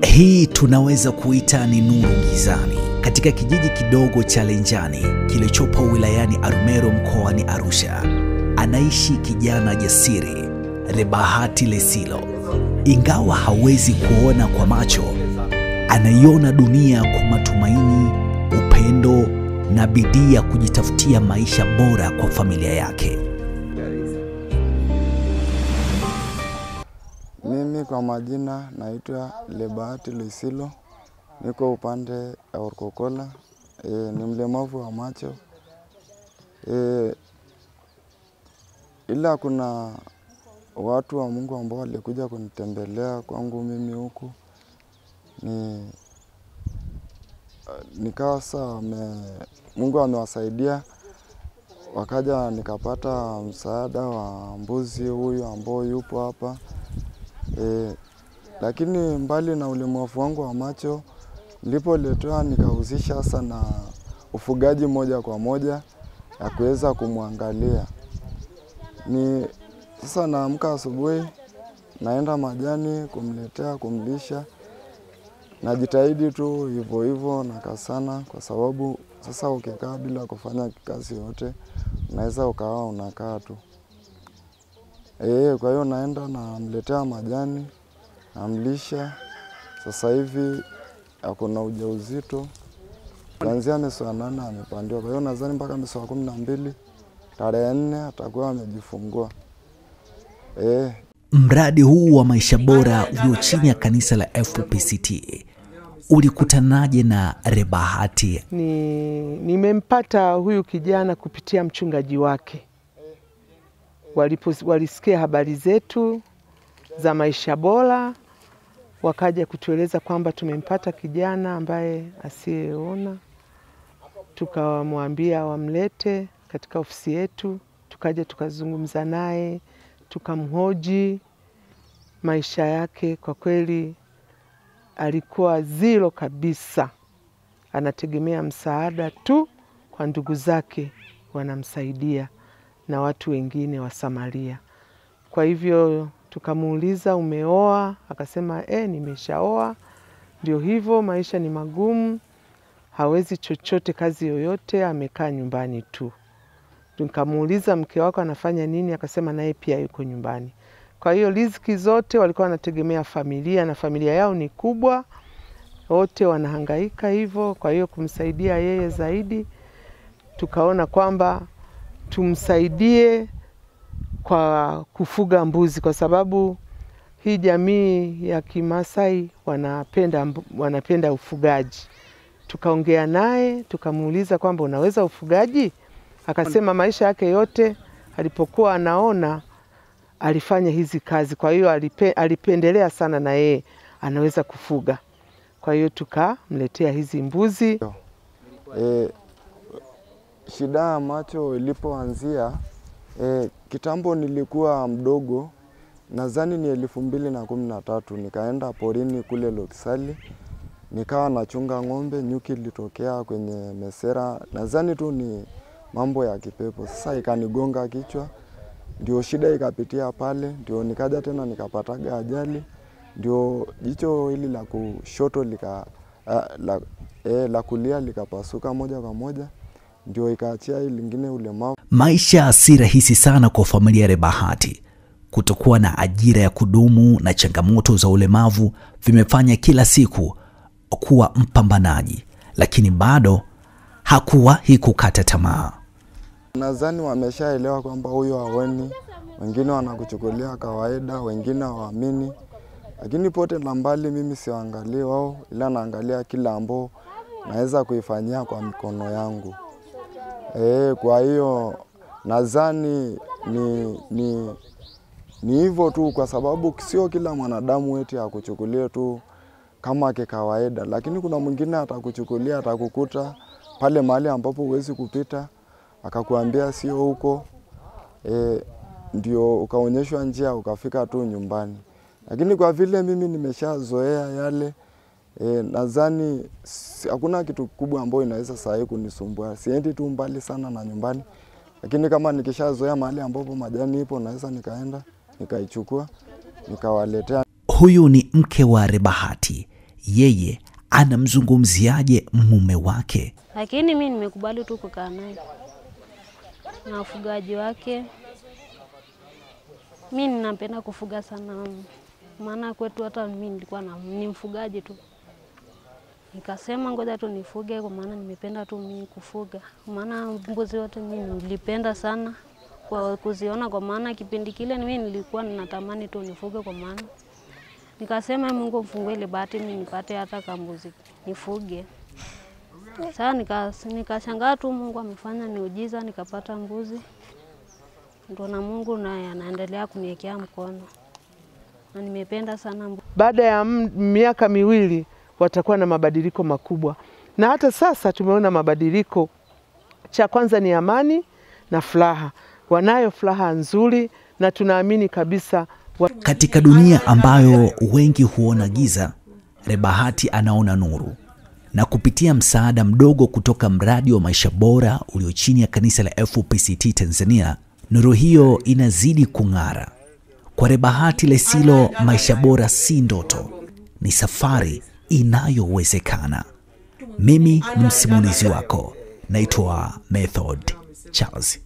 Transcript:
Hii tunaweza kuita ni nuru gizani katika kijiji kidogo cha Lenjani kilichopo wilayani Arumeru mkoani Arusha. Anaishi kijana jasiri Rebahati Lesilo. Ingawa hawezi kuona kwa macho, anaiona dunia kwa matumaini, upendo na bidii ya kujitafutia maisha bora kwa familia yake. Mimi kwa majina naitwa Lebahati Lesilo, niko upande wa Orkokola, ni mlemavu wa macho. Ila kuna watu wa Mungu ambao walikuja kunitembelea kwangu mimi huku, nikawa sasa Mungu amewasaidia, wakaja nikapata msaada wa mbuzi huyu ambao yupo hapa. Lakini mbali na ulemavu wangu wa macho, nilipoletewa nikahusisha hasa na ufugaji moja kwa moja ya kuweza kumwangalia. Ni sasa naamka asubuhi, naenda majani kumletea, kumlisha. Najitahidi tu hivyo hivyo na kasana, kwa sababu sasa ukikaa bila kufanya kazi yote unaweza ukawa unakaa tu. Kwa hiyo naenda namletea majani, namlisha. Sasa hivi akona ujauzito. Kuanzia mwezi wa 8 amepandiwa. Kwa hiyo nadhani mpaka mwezi wa 12 tarehe 4 atakuwa amejifungua. Mradi huu wa maisha bora ulio chini ya kanisa la FPCT ulikutanaje na Rebahati? Nimempata huyu kijana kupitia mchungaji wake. Walisikia habari zetu za maisha bora, wakaja kutueleza kwamba tumempata kijana ambaye asiyeona. Tukamwambia wamlete katika ofisi yetu, tukaja tukazungumza naye, tukamhoji maisha yake. Kwa kweli alikuwa zero kabisa, anategemea msaada tu kwa ndugu zake wanamsaidia na watu wengine wa Samaria. Kwa hivyo tukamuuliza, umeoa? Akasema nimeshaoa. Ndio hivyo, maisha ni magumu, hawezi chochote, kazi yoyote, amekaa nyumbani tu. Tukamuuliza mke wako anafanya nini? Akasema naye pia yuko nyumbani. Kwa hiyo riziki zote walikuwa wanategemea familia, na familia yao ni kubwa, wote wanahangaika hivyo. Kwa hiyo kumsaidia yeye zaidi, tukaona kwamba tumsaidie kwa kufuga mbuzi, kwa sababu hii jamii ya Kimasai wanapenda ufugaji. Tukaongea naye, tukamuuliza kwamba unaweza ufugaji? Akasema maisha yake yote alipokuwa anaona alifanya hizi kazi, kwa hiyo alipendelea sana na yeye anaweza kufuga. Kwa hiyo tukamletea hizi mbuzi. Shida ya macho ilipoanzia, kitambo nilikuwa mdogo, nadhani ni 2013, nikaenda porini kule Lokisali, nikawa nachunga ng'ombe, nyuki ilitokea kwenye mesera, nadhani tu ni mambo ya kipepo. Sasa ikanigonga kichwa, ndio shida ikapitia pale, ndio nikaja tena nikapataga ajali, ndio jicho hili la kushoto la kulia likapasuka moja kwa moja, ndio ikaachia hili lingine ulemavu. Maisha si rahisi sana kwa familia ya Rebahati. Kutokuwa na ajira ya kudumu na changamoto za ulemavu vimefanya kila siku kuwa mpambanaji, lakini bado hakuwahi kukata tamaa. Nadhani wameshaelewa kwamba huyo haoni, wengine wanakuchukulia kawaida, wengine hawaamini. Lakini pote na mbali mimi siangalii wao, ila naangalia kila ambao naweza kuifanyia kwa mikono yangu. Kwa hiyo nadhani ni hivyo tu, kwa sababu sio kila mwanadamu eti akuchukulie tu kama kikawaida. Lakini kuna mwingine atakuchukulia, atakukuta pale mahali ambapo huwezi kupita, akakuambia sio huko, ndio ukaonyeshwa njia ukafika tu nyumbani. Lakini kwa vile mimi nimeshazoea yale, nadhani hakuna kitu kubwa ambayo inaweza sahi kunisumbua. Siendi tu mbali sana na nyumbani, lakini kama nikishazoea mahali ambapo majani ipo naweza nikaenda nikaichukua nikawaletea. Huyu ni mke wa Rebahati. Yeye anamzungumziaje mume wake? Lakini mimi nimekubali tu kukaa naye na ufugaji wake. Mimi ninapenda kufuga sana, maana kwetu hata mimi nilikuwa ni mfugaji tu. Nikasema ngoja tu nifuge, kwa maana nimependa tu mimi kufuga. Maana mbuzi wote mimi nilipenda sana kwa kuziona, kwa maana kipindi kile mimi nilikuwa ninatamani tu nifuge, kwa maana nikasema Mungu mfungue ile bahati mimi nipate hata kambuzi nifuge. Sasa nikashangaa tu Mungu amefanya miujiza nikapata mbuzi. Ndio na Mungu naye anaendelea kuniwekea mkono. Na nimependa sana mbuzi. Baada ya miaka 2 watakuwa na mabadiliko makubwa. Na hata sasa tumeona mabadiliko. Cha kwanza ni amani na furaha. Wanayo furaha nzuri na tunaamini kabisa. Katika dunia ambayo wengi huona giza, Rebahati anaona nuru. Na kupitia msaada mdogo kutoka mradi wa maisha bora ulio chini ya kanisa la FPCT Tanzania, nuru hiyo inazidi kung'ara. Kwa Rebahati Lesilo, maisha bora si ndoto, ni safari inayowezekana. Mimi ni msimulizi wako, naitwa Method Charles.